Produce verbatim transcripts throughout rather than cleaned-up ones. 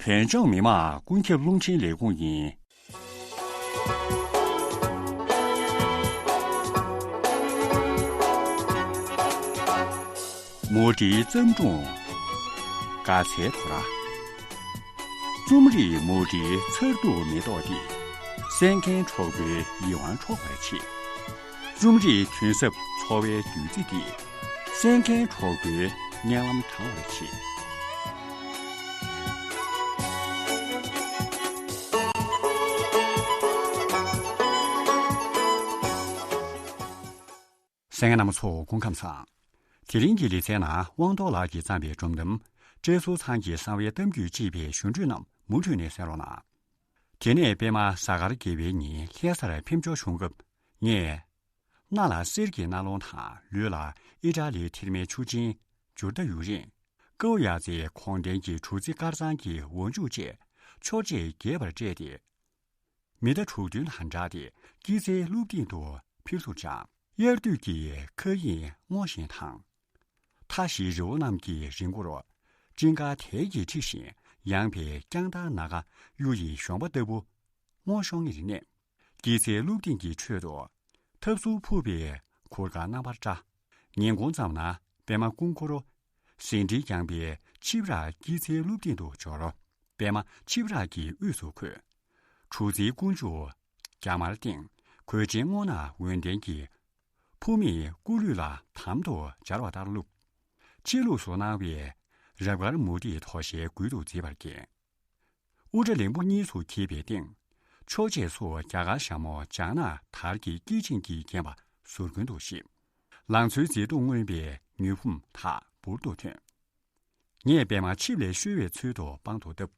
བོད་ལྗོངས་མི་དམངས་ཀུན་ཁྱབ་རླུང་འཕྲིན་ལས་ཁུངས་ཡིན། མུ་འབྲེལ་བརྩམས་སྒྲུང་། དགའ་ཚལ་དོ་ར། རྩོམ་རིག་མུ་འབྲེལ་མཚར་སྡུག་མེ་ཏོག་འདི། གསན་མཁན་གྲོགས་པོའི་ཡིད་དབང་འཕྲོག་པར་བྱེད། རྩོམ་རིག་དོན་ཟབ་འཚོ་བའི་བདུད་རྩི་འདི། གསན་མཁན་གྲོགས་པོའི་སྙན་ལམ་དྲང་བར་བྱེད། གསན་མཁན་རྣམ་པ་ཚོ་སྐུ་ཁམས་བཟང་། དེ་རིང་གི་ལེ་ཚན་ནང་དབང་རྡོར་ལགས་ཀྱིས་བརྩམས་པའི་སྒྲུང་གཏམ། བཀྲས་ཟུར་ཚང་གི་གསང་བའི་གཏམ་རྒྱུད་ཅེས་པའི་ཞུ་འཕྲོས་རྣམས་མུ་མཐུད་ནས་གསན་རོགས་གནང་། དེ་ནས་པད་མ་གཟའ་སྐར་རྒྱལ་པོའི་ཉིན་ལྷ་སར་ཕེབས་འབྱོར་བྱུང་སྐབས། ངས། སྣ་ལ་གསེར་གྱི་སྣ་ལོང་དང་ལུས་ལ་ཨི་ཊ་ལིའི་ཐེར་མའི་ཆུ་ཆེན་ཇུར་ཏ་ཡུ་རིང་། ཀའོ་ཡ་ཙེ་གོང་ལྡན་གྱི་གྲུ་རྩི་དཀར་གཙང་གི་འོག་འཇུག་བཅས་ཆོས་རྗེས་རྒྱས་པར་སྤྲས་ཏེ། མི་ཟླ་དྲུག་བདུན་དང་སྦྲགས་ཏེ་སྐྱེད་ཚལ་ཀླུ་སྡིངས་དུ་ཕེབས་བསུར་བཅར། དབྱར་དུས་ཀྱི་མཁའ་དབྱིངས་སྔོ་ཞིང་དྭངས། མཐའ་བཞིའི་རི་བོ་རྣམས་ཀྱི་རི་མགོར། སྤྲིན་དཀར་དལ་གྱིས་འཁྲིགས་ཤིང་ཡངས་པའི་རྐྱང་ཐང་ན་ཁ་གཡུ་ཡི་གཞོང་པ་ལྟ་བུ་སྔོ་ཤོང་ངེར་གནས། སྐྱེད་ཚལ་ཀླུ་སྡིངས་ཀྱི་ཁྲོད་དུ། ཐབ་ཚུར་ཕུབ་པའི་གུར་དཀར་རྣམ་པར་བཀྲ། ཉིན་གུང་ཙམ་ན་པད་མ་སྐུ་འཁོར། ཟིན་བྲིས་བརྐྱངས་པའི་ཆིབས་རར་སྐྱེད་ཚལ་ཀླུ་སྡིངས་དུ་འབྱོར། པད་མ་ཆིབས་རར་གྱི་དབུས་སུ་འཁོད། གྲུ་རྩིའི་ཀུན་སྤྱོད་རྒྱ་དམར་སྟེང་གོས་ཆེན་སྔོ་ནག་འོད་ལྡན་གྱི། ཕུབ་མེད་སྐུ་ལུས་ལ་དམ་དུ་སྦྱར་བ་ལྟར་བཀླུབས། ཕྱི་ལུགས་སུ་སྣང་བའི་རབ་དཀར་མུ་ཏིག་དོ་ཤལ་མགུལ་དུ་བརྫེས་པར་བརྒྱན། དབུ་སྐྲ་ལེགས་པོ་གཉིས་སུ་གྱེས་པའི་སྟེང་། མཆོག་ཕྱེད་སོགས་རྒྱ་གར་ཞྭ་མོ་ལྗང་ནག་དར་གྱི་སྐེད་ཅིང་གིས་བརྒྱན་པ་ཟུར་མགོན་དུ་གཤེགས། ལང་ཚོའི་མཛེས་སྡུག་མངོན་པའི་མྱོས་བུམ་དག་འབུར་དུ་ཐོན། ངས་པད་མ་ཆིབས་ལས་བཤོལ་བའི་ཚུལ་དུ་པང་དུ་བཏབ།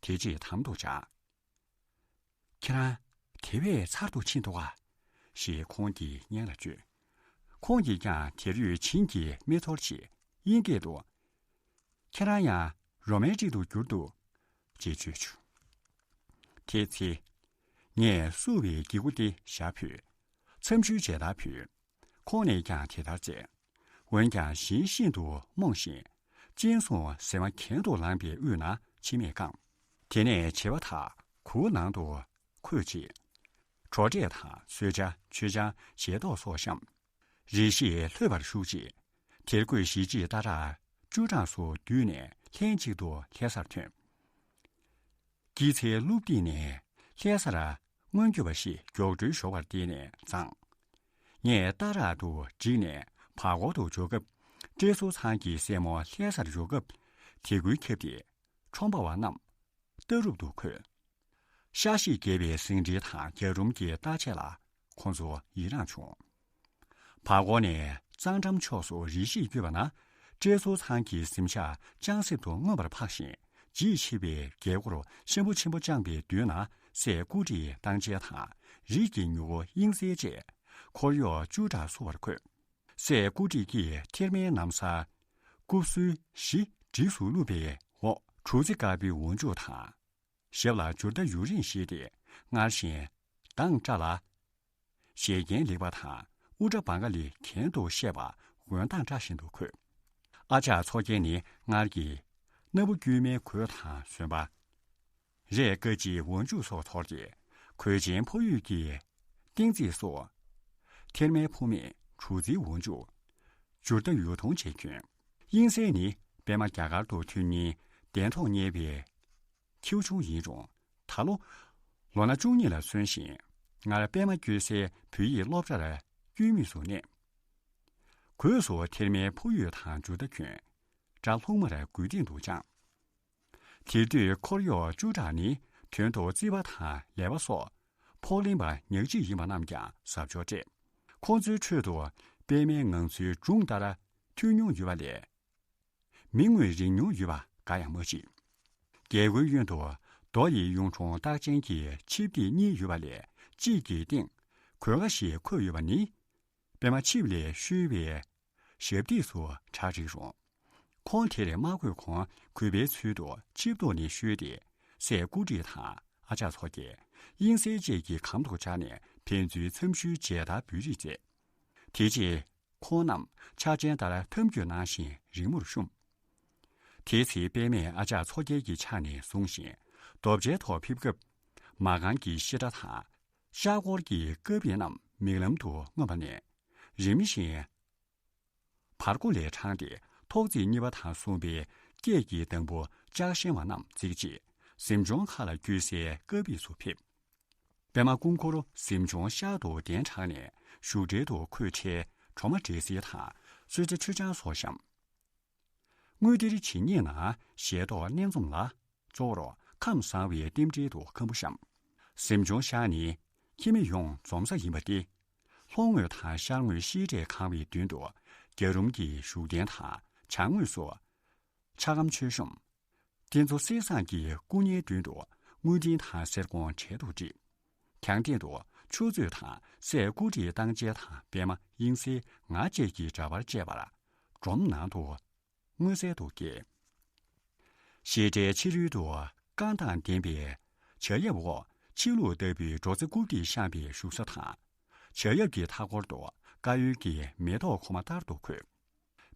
དེ་རྗེས་དམ་དུ་བཅར། ཁྱེད་རང་དེ་བས་ཚར་དུ་ཕྱིན་འདུག་ག་ཞེས་ཁོང་གི་སྙན་ལ་བརྗོད། ཁོང་གིས་ཀྱང་དེར་ཡོད་བྱིན་གྱིས་མི་ཐོར་ཞེས་དབྱིན་སྐད་དུ། ཁྱེད་རང་ཡང་རོ་མན་ཊིག་ཏུ་གྱུར་འདུག་ཅེས་བརྗོད་བྱུང་། དེ་ཚེ། ངས་བསུ་བའི་གི་གུ་དེ་ཞྭ་ཕུད། འཚམས་ཞུའི་མཇལ་དར་ཕུལ། ཁོང་ནས་ཀྱང་དེ་ལྟར་མཛད། འོན་ཀྱང་གཞན་ཤིན་ཏུ་རྨོངས་ཤིང་། སྤྱན་ཟུང་ཟེ་མ་གྱེན་དུ་ལངས་པའི་དབུས་ན་མཆི་མས་བཀང་། དེ་ནས་བྱེ་བ་དག་གུར་ནང་དུ་འཁོད་རྗེས། བྲོ་འབྲས་དང་གསོལ་ཇ་མཆོད་ཆང་ཞལ་ཏོག་སོགས་བཤམས། རེ་ཞིག་ལྷོད་པར་བཞུགས་རྗེས། དེར་བཀོད་གཞིས་བྱེས་སྟ་ར་བཅུ་གྲངས་སུ་བསྡུས་ནས་ལྷན་ཅིག་ཏུ་ལྷ་སར་ཐོན། སྐྱེད་ཚལ་ཀླུ་སྡིངས་ནས་ལྷ་སར་མངོན་གྱུར་པ་ཞིག་མགྱོགས་འགྲོལ་ཞོགས་པར་བལྟས་ནས་བརྫངས། ངས་སྟ་ར་དུ་འགྲིག་ནས་བར་སྐོར་དུ་འབྱོར་སྐབས། བཀྲས་ཟུར་ཚང་གི་སྲས་མོ་ལྷ་སར་འབྱོར་སྐབས། དད་གུས་ཁྱབ་སྟེ། ཁྲོམ་པ་བ་རྣམས་ལྟ་གྲུབ་ཏུ་འཁོད། ཤ་ཞེས་རྒྱས་པའི་ཟིན་བྲིས་དང་རྒྱ་སྒྲོམ་གྱི་རྟགས་ཆས་ལ་ཁོང་ཚོ་ཡི་རངས་བྱུང་། བར་སྐོར་ནས་གཙང་འགྲམ་ཕྱོགས་སུ་རི་ཞིག་བརྒྱུད་པ་ན། བཀྲས་ཟུར་ཚང་གི་གཟིམ་ཤག་ལྕང་གསེབ་ཏུ་མངོན་པར་འཕགས་ཤིང་། ལྗིད་ཆེ་བའི་རྒྱལ་སྒོར་ཤམ་བུ་ཆེན་པོ་དཔྱངས་པའི་མདུན་ན་སྲས་སྐུ་བགྲེས་རྟ་མཇལ་དང་རིགས་ཀྱི་མྱུ་གུ་དབྱིངས་གསལ་བཅས་འཁོར་གཡོག་བཅུ་ཕྲག་བསུ་བར་འཁོད། སྲས་སྐུ་བགྲེས་ཀྱིས་ཐེར་མའི་ན་བཟའ་རྐུབ་སུལ་བཞི་འགྲིགས་སུ་བཀླུབས་པའི་འོག་གྲུ་རྩི་དཀར་པོའི་འོག་འཇུག་དང་། ཞབས་ལ་ཇུར་ཏ་ཡུ་རིང་བཞེས་ཏེ་སྔར་བཞིན་མདངས་བཀྲ་ལ། བཞེས་རྒྱན་ལེགས་པ་དང་དབུ་སྐྲ་བང་ག་ལི་གྱེན་དུ་བཤད་པ་འོད་མདངས་བཀྲ་བཞིན་དུ་འཁོད། ཨ་ཅག་མཚོ་རྒྱལ་ནི་སྔར་གྱི་སྣ་བུ་དཀྱུས་མའི་གོས་དང་ཟོན་པ། རས་དཀར་ཅིག་འོག་འཇུག་སོགས་ཐོར་ཏེ་གོས་ཆེན་ཕོ་ཡོས་ཀྱི་སྟེང་རྩེག་སོགས། ཐེར་མའི་ཕུབ་མེད་གྲུ་རྩིའི་འོག་འཇུག་ཇུར་ཏ་ཡུ་ཐུང་བྱས་གྱོན། དབྱིངས་གསལ་ནི་པད་མ་རྒྱ་གར་དུ་ཐོན་ཉིན་གདན་ཐོག་བསྙལ་བའི་ཁྱེའུ་ཆུང་ཡིན་རུང་། ད་ལོ་ལོ་ན་བཅུ་གཉིས་ལ་སོན་ཞིང་། སྔར་པད་མ་སྐྱོད་སའི་བོད་ཡིག་སློབ་གྲྭར་དཀྱུས་མིག་ཏུ་གནས། གོས་སུ་ཐེར་མའི་ཕོ་ཡོས་དང་ཇུར་ཏ་གྱོན། སྐྲ་ལྷུང་མར་མགུལ་སྟེང་དུ་དཔྱངས། དེ་དུས་འཁོར་གཡོག་བཅུ་ཕྲག་ནི་དོན་དུ་རྩིས་པ་དང་ལས་པ་སོགས་ཕོགས་ལེན་པ་ཉག་གཅིག་ཡིན་པ་རྣམས་ཀྱང་གཟབ་མཆོར་སྤྲས། ཁོང་ཚོའི་ཁྲོད་དུ་པད་མའི་ངང་ཚུལ་སྒྲུང་ལྟར་ཐོས་མྱོང་ཡོད་པ་ལས། མི་དངོས་རིག་མྱོང་ཡོད་པ་འགའ་ཡང་མ་མཆིས། རྒྱལ་སྒོའི་གཡོན་དུ་རྡོ་ཡི་གཡུང་དྲུང་རྟགས་ཅན་གྱི་ཆིབས་སྟེགས་གཉིས་ཡོད་པ་ལས་གཅིག་གི་སྟེང་གོས་ཁ་ཞིག་འཁོད་ཡོད་པ་ནི། པད་མ་ཆིབས་ལས་བཤོལ་བའི་ཞབས་སྟེགས་སུ་གྲ་སྒྲིག་རུང་། ཁོང་དེར་མ་འཁོད་གོང་གུས་པའི་ཚུལ་དུ་ཆིབས་ཐོག་ནས་བཤོལ་ཏེ་སྲས་སྐུ་བགྲེས་དང་ཨ་ཅག་མཚོ་རྒྱལ། དབྱིངས་གསལ་བཅས་ཀྱི་གམ་དུ་བཅར་ནས་ཕན་ཚུན་འཚམས་ཞུའི་མཇལ་དར་འབུལ་རེས་མཛད། དེ་རྗེས་ཁོང་རྣམས་ཕྱག་ཆེན་ལྟར་འཐམ་འཁྱུད་གནང་ཞིང་རིང་མོར་བཤུམས། དེའི་ཚེ་པདྨས་ཨ་ལྕགས་མཚོ་རྒྱལ་གྱི་ཕྱག་ནས་བཟུང་ཞིང་རྡོ་གཅལ་ཐོག་ཕེབས་སྐབས། མ་གང་གི་བཤད་གྲྭ་དང་། ཤར་སྒོར་གྱི་ཀ་པི་རྣམས་མིག་ལམ་དུ་མངོན་པ་ནས། རིམ་བཞིན་བར་སྒོ་ལས་དྲངས་ཏེ་ཐོག་བརྩེགས་གཉིས་པ་དང་གསུམ་པའི་སྐད་ཀྱི་གདང་བུ་ལྕགས་ཞེན་པ་རྣམས་བརྩེགས་རྗེས་གཟིམ་ཆུང་ཁ་ལ་བསྐྱོད་སའི་ཀ་པིའི་ཚུར་ཕེབས། པདྨ་སྐུ་འཁོར་གཟིམ་ཆུང་ཤར་དུ་གདན་དྲངས་ནས་བཞུགས་གྲལ་དུ་འཁོད་འཕྲལ་གྲོ་མ་འབྲས་སིལ་དང་གསོལ་ཇ་མཆོད་ཆང་སོགས་བཤམས། དངུལ་གཏེར་ཇི་སྙེད་ན་ཞལ་ཏོག་གནས་འཛོམས་ལ། གཙོ་བོར་ཁམས་བཟང་བའི་རྟེན་འབྲེལ་དུ་ཁམ་བུ་བཤམས། གཟིམ་ཆུང་ཤར་ནི་ཁྱིམ་མི་ཡོངས་འཛོམས་ས་ཡིན་པ་སྟེ། ལྷོ་ངོས་དང་ཤར་ངོས་བཤད་གྲྭས་གང་བའི་མདུན་དུ་རྒྱ་རུམ་གྱི་བཞུགས་གདན་དང་བྱང་ངོས་སུ་ཕྱག་སྒམ་མཆོད་གཤོམ། རྟེན་གཙོ་གསེར་ཟངས་ཀྱི་སྐུ་བརྙན་མདུན་དུ་དངུལ་ཏིང་དང་གསེར་ཀོང་གྲལ་དུ་བསྒྲིགས། གྱང་སྟེང་དུ་ཆུ་མཛོད་དང་སྲས་སྐུ་བགྲེས་རྟགས་མཇལ་དང་པདྨ་དབྱིངས་གསལ་ང་བཅས་ཀྱི་འདྲ་པར་བཅས་པར་སྒྲོམ་ནང་དུ་མངོན་གསལ་དུ་བཀལ། བཤད་གྲྭའི་ཕྱི་རོལ་དུ་རྐང་ཐང་ལྡན་པའི་བྱ་ཡབ་འོག་ཕྱི་ལུགས་ལྟ་བུའི་འགྲོ་རྩེ་སྐུ་བགྲེས་བཤམས་པའི་བཞུགས་ས་དང་། བྱ་ཡབ་ཀྱི་མཐའ་སྐོར་དུ་དཀར་ཡོལ་གྱི་མེ་ཏོག་ཁོག་མ་ལྟར་དུ་འཁོད།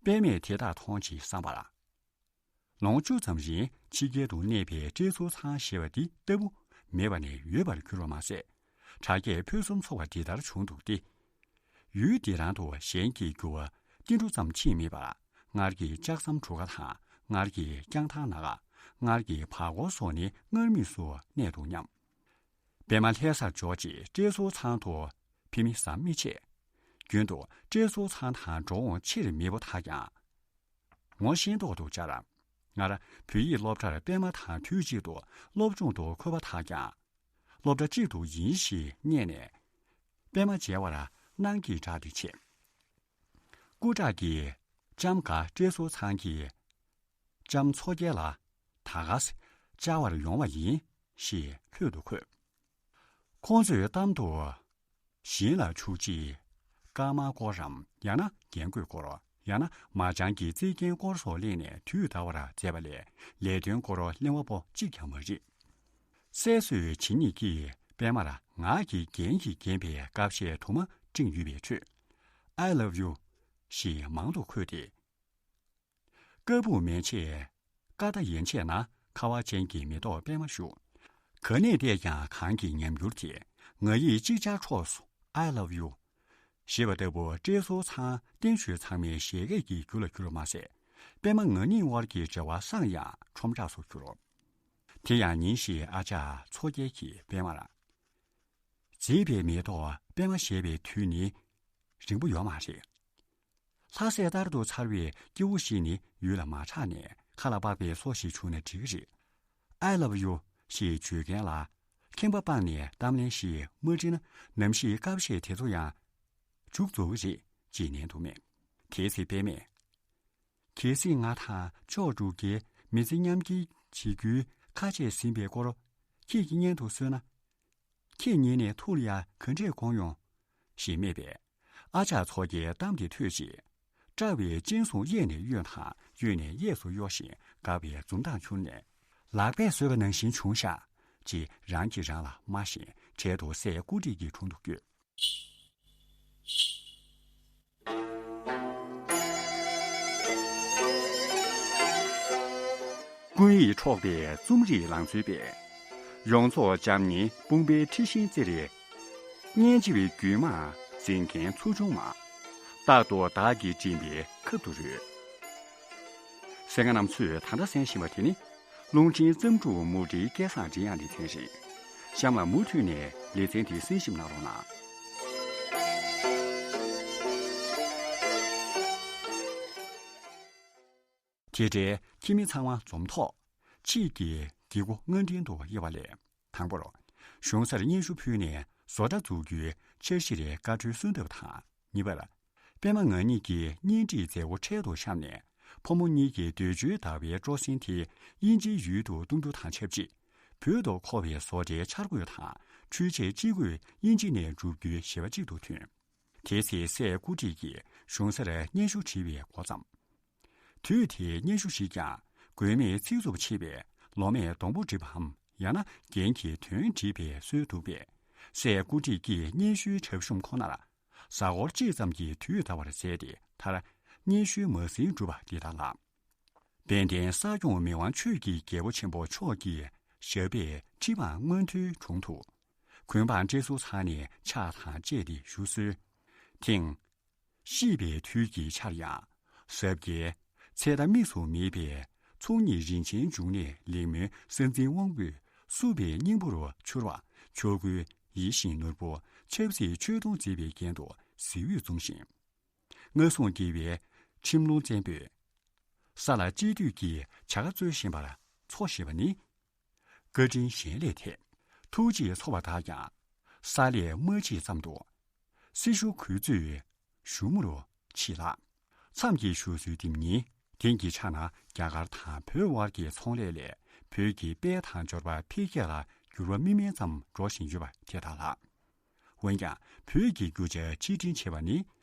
པདྨས་དེ་དག་མཐོང་ཅིང་བསམ་པར། ལོ་ངོ་བཅུ་ཙམ་རིང་ཕྱི་རྒྱལ་དུ་གནས་པའི་བཀྲས་ཟུར་ཚང་ཞེས་པ་འདི་ལྟ་བུ་མེད་པ་ནས་ཡོད་པར་གྱུར་པ་མ་ཟད། དྲ་རྒྱས་ཕུན་སུམ་ཚོགས་པ་འདི་ལྟར་བྱུང་འདུག་སྟེ། ཡུལ་འདི་རང་དུ་གཞན་གྱི་འགྱུར་བ་ཏིལ་འབྲུ་ཙམ་ཕྱིན་མེད་པར། སྔར་གྱི་ལྕགས་ཟམ་གྲུ་ཁ་དང་སྔར་གྱི་བརྐྱང་ཐང་ན་ཁ། སྔར་གྱི་བར་སྐོར་སོགས་ནི་སྔར་མུས་སུ་གནས་འདུག་སྙམ། པདྨ་ལྷ་སར་འབྱོར་རྗེས་བཀྲས་ཟུར་ཚང་དུ་ཕེབས་མི་ཟམ་མི་ཆད། རྒྱུན་དུ་བཀྲས་ཟུར་ཚང་དང་འགྲོ་འོང་ཆེར་མེད་པོ་དག་ཀྱང་། ངོ་ཤེས་མདོག་ཏུ་བཅར། སྔར་བོད་ཡིག་སློབ་གྲྭར་པདྨ་དང་དུས་གཅིག་ཏུ་སློབ་སྦྱོང་དུ་འཁོད་པ་དག་ཀྱང་། སློབ་གྲྭ་གཅིག་ཏུ་ཡིན་ཞེས་བསྙད་ནས། པདྨ་མཇལ་བར་གནང་གིས་སྐྲག་སྟེ་ཆེ། སྐུ་དྲག་གིས་ལྕམ་ག་བཀྲས་ཟུར་ཚང་གིས། ལྕམ་མཚོ་རྒྱལ་ལ་ད་ག་སེ་བཅར་བར་ཡོང་བ་ཡིན་ཞེས་ལྷོད་དུ་འཁོད། ཁོང་ཚོས་གཏམ་དུ། ཞིང་ལ་ཕྱུག་ཅིག་སྐར་མ་སྐོར་རམ། ཡང་ན་རྒྱན་གོས་སྐོར། ཡང་ན་མ་ཅང་གི་རྩིག་རྒྱན་སྐོར་སོགས་གླེང་ནས་དུས་འདའ་བར་མཛད་པ་ལས་ལས་དོན་སྐོར་གླེང་བ་པོ་གཅིག་ཀྱང་མ་རེད། སྲས་སུ་ཇི་སྙེད་ཀྱིས་པདྨར་ངག་གི་རྒྱན་གྱིས་བརྒྱན་པའི་དཀར་ཞལ་དུ་མ་སྤྲིངས་ཡོད་པའི་ཁྲོད། I love you ཞེས་མང་དུ་འཁོད་དེ། ཀ་སྦུག་མན་ཆད་ཀ་ད་ཡན་ཆད་ན་ཁ་བ་ཅན་གྱི་མེ་ཏོག་པདྨ་བཞུགས། ག་ནས་བལྟས་ཀྱང་གང་གི་ཉམས་འགྱུར་དེ་ང་ཡིས་ཅིག་ཅར་འཕྲོགས་སོ། I love you ཞེས་པ་ལྟ་བུ་བཀྲས་ཟུར་ཚང་བསྟན་ཆོས་ཚང་མའི་བཞད་གད་ཀྱི་རྒྱུ་ལ་གྱུར་པ་མ་ཟད། པདྨ་ང་གཉིས་དབར་གྱི་འབྲེལ་བ་སངས་ཡང་ཁྲོམ་བསྒྲགས་སུ་གྱུར། དེ་ཡང་ཉིན་ཞིག་ཨ་ཅག་མཚོ་རྒྱལ་གྱིས་པདྨར། མཛེས་པའི་མེ་ཏོག་པདྨ་བཞད་པའི་དུས་ནི་རིང་པོ་ཡོད་མ་རེད། ལྷ་སྲས་ལྟར་དུ་འཚར་བའི་སྐྱེ་བོ་ཞིག་ནི་ཡུལ་ལ་མ་གྲགས་ནས་ཁ་ལ་དཔག་པའི་སོ་ཞིག་བྱུང་ན་འགྲིག་གི་རེད། I love you ཞེས་བརྗོད་མཁན་ལ་ཁེངས་པ་སྤངས་ནས་གཏམ་གླེང་ཞིག་མ་བྲིས་ན་ནམ་ཞིག་དཀའ་སྤྱད་དེ་ཚོ་ཡང་མཇུག་རྫོགས་ཀྱི་རེད་ཅེས་ནན་དུ་སྨྲས། དེའི་ཚེ་པདྨས། གལ་སྲིད་ང་དང་ཕྱོགས་དྲུག་གི་མི་ཚེ་མཉམ་སྐྱེལ་བྱེད་རྒྱུའི་ཁ་ཆད་ཟིན་པའི་སྐོར་ཁྱེད་ཀྱི་སྙན་དུ་གསོལ་ན། ཁྱེད་ཉིད་ནས་ཐུགས་ལ་ཡང་ག་འདྲས་དགོངས་ཡོང་། ཞེས་སྨྲས་པས། ཨ་ཅག་མཚོ་རྒྱལ་གཏམ་དེ་ཐོས་རྗེས། སྐྲག་པའི་སྤྱན་ཟུང་གཡས་ནས་གཡོན་དང་གཡོན་ནས་གཡས་སུ་གཡོ་ཞིང་དགའ་བའི་འཛུམ་མདངས་འཕྱུར་ནས། ལག་པས་བཟོས་པ་ནང་བཞིན་བྱུང་ཤག་ཅེས་རང་གིས་རང་ལ་སྨྲ་བཞིན་གྲལ་དུ་སྲས་སྐུ་བགྲེས་ཀྱི་དྲུང་དུ་བསྐྱོད། ཀུན་ཡིད་འཕྲོག་པའི་རྩོམ་རིག་ལང་ཚོའི་དཔལ། ཡོངས་རྫོགས་འཇམ་མཉེན་དཔུང་པའི་འཁྲི་ཤིང་རྩེར། སྙན་འཇེབས་རྒྱུད་མང་འཛིན་མཁན་ཚོགས་ཆུང་མ། རྟག་ཏུ་བདག་གིས་མགྲིན་པའི་ཁབ་ཏུ་རོལ། གསན་མཁན་རྣམ་ཚོས་ད་ལྟ་གསན་བཞིན་པ་དེ་ནི། རླུང་འཕྲིན་བརྩམས་སྒྲུང་མུ་འབྲེལ་སྐལ་བཟང་མགྲིན་དབྱངས་ལེ་ཚན་རེད། གཤམ་ལ་མུ་མཐུད་ནས་ལེ་ཚན་དེ་གསན་ཞིབ་གནང་རོགས་གནང་། དེ་འདྲའི་ཁྱིམ་མི་ཚང་མ་འཛོམས་ཐོག་ཕྱིས་ཀྱི་འདི་གོ་སྔ་འཕྲིན་དུ་དབྱེ་བ་ལས། དང་པོར། གཞུང་སར་སྙན་ཞུ་ཕུལ་ནས་བཟོ་གྲྭ་འཛུགས་རྒྱུའི་འཆར་གཞིར་བཀའ་འཁྲོལ་གསོལ་འདེབས་དང་། གཉིས་པར། པདྨ་ང་གཉིས་ཀྱི་གཉེན་སྒྲིག་མཛད་སྒོ་འཕྲལ་དུ་བཤམས་ནས། ཕོ་མོ་གཉིས་ཀྱི་འདོད་འཇོའི་ཟླ་བའི་སྤྲོ་གསེང་དེ་དབྱིན་ཇིའི་ཡུལ་དུ་གཏོང་རྒྱུ་དང་ཆབས་ཅིག་བོད་དུ་མཁོ་བའི་བཟོ་གྲྭའི་འཆར་འགོད་དང་འཕྲུལ་ཆས་སྤྱི་སྒོས་དབྱིན་ཇི་ནས་བསྒྲུབ་རྒྱུའི་ཞེ་བ་གཅིག་ཏུ་ཐོན། དེའི་ཚེ་སྲས་སྐུ་བགྲེས་ཀྱིས་གཞུང་སར་སྙན་ཞུ་བྲིས་པའི་འགོ་བརྩམས། དུས་དེའི་སྙན་ཞུ་ཞིག་ཀྱང་མགོན་མེད་ཚིག་རྩུབ་ཆེ་བས་ལོ་མས་སྡོང་པོ་བསྒྲིབས་པའམ། ཡང་ན་རྒྱན་གྱི་དོན་བསྒྲིབས་པའི་སྲོལ་འདུག་པས། སྲས་སྐུ་བགྲེས་ཀྱིས་སྙན་ཞུའི་གྲབས་གཤོམ་ཁོ་ནར་གཟའ་འཁོར་གཅིག་ཙམ་གྱི་དུས་འདའ་བར་མཛད་དེ། མཐར་སྙན་ཞུའི་མ་ཟིན་གྲུབ་པ་འདི་ལྟར་ལགས། དཔལ་ལྡན་ས་སྐྱོང་མི་དབང་ཆོས་ཀྱི་རྒྱལ་པོ་ཆེན་པོ་མཆོག་གི་ཞབས་པད་ཁྲི་འཕང་མངོན་མཐོའི་དྲུང་དུ། གུང་འཕང་བཀྲས་ཟུར་ཚང་ནས་ཕྱག་དང་བཅས་ཏེ་བཞུགས་གསོལ། དེང་། ཤིས་པའི་དུས་ཀྱི་ཆར་ཡང་ཟབ་རྒྱས། ཚད་དང་དམིགས་སུ་མེད་པའི་ཚོགས་གཉིས་རིན་ཆེན་འབྱུང་གནས་ལེགས་སྨོན་ས་འཛིན་དབང་པོས་བསུ་བའི་སྙིང་པོར་གྱུར་པ། ཆོས་སྐུའི་ཡིད་བཞིན་ནོར་བུ་ཆབ་སྲིད་ཆོས་དུང་མཛེས་པའི་རྒྱན་དུ་གཟི་འོད་འཛུམ་ཞིང་། མངའ་གསུང་དགྱེས་པའི་ཁྲིམས་ལུང་བཙན་པོས། ས་ལ་གཅེས་འདུད་ཀྱི་བྱ་དགའ་སྩོལ་བཞིན་པར་འཚོ་བཞིན་པ་ནི། བཀའ་དྲིན་གཞན་ལས་ཐེབས། ཐུགས་རྗེས་ཚོར་བ་དག་ཀྱང་། ས་ལས་མ་མཆིས་ཙམ་དུ། སྲི་ཞུ་གུས་བརྩོན་ཞུ་མུར་མཆིས་ལགས། མཚམས་ཀྱི་བཞུགས་གསོལ་འདེབས་ཉིན། དེང་གི་ཆ་ན་རྒྱ་གར་དང་བོད་དབར་གྱི་ཚོང་ལས་ལས་བོད་ཀྱི་དཔལ་དང་འབྱོར་པ་འཕེལ་རྒྱས་ལ་འགྱུར་བ་སྨིན་མིན་ཙམ་འགྲོ་བཞིན་ཡོད་པ་དེ་དག་ལགས། འོན་ཀྱང་བོད་ཀྱི་རྒྱུ་ཆ་ཕྱིར་འཕྲིན་བྱེད་པ་ནི་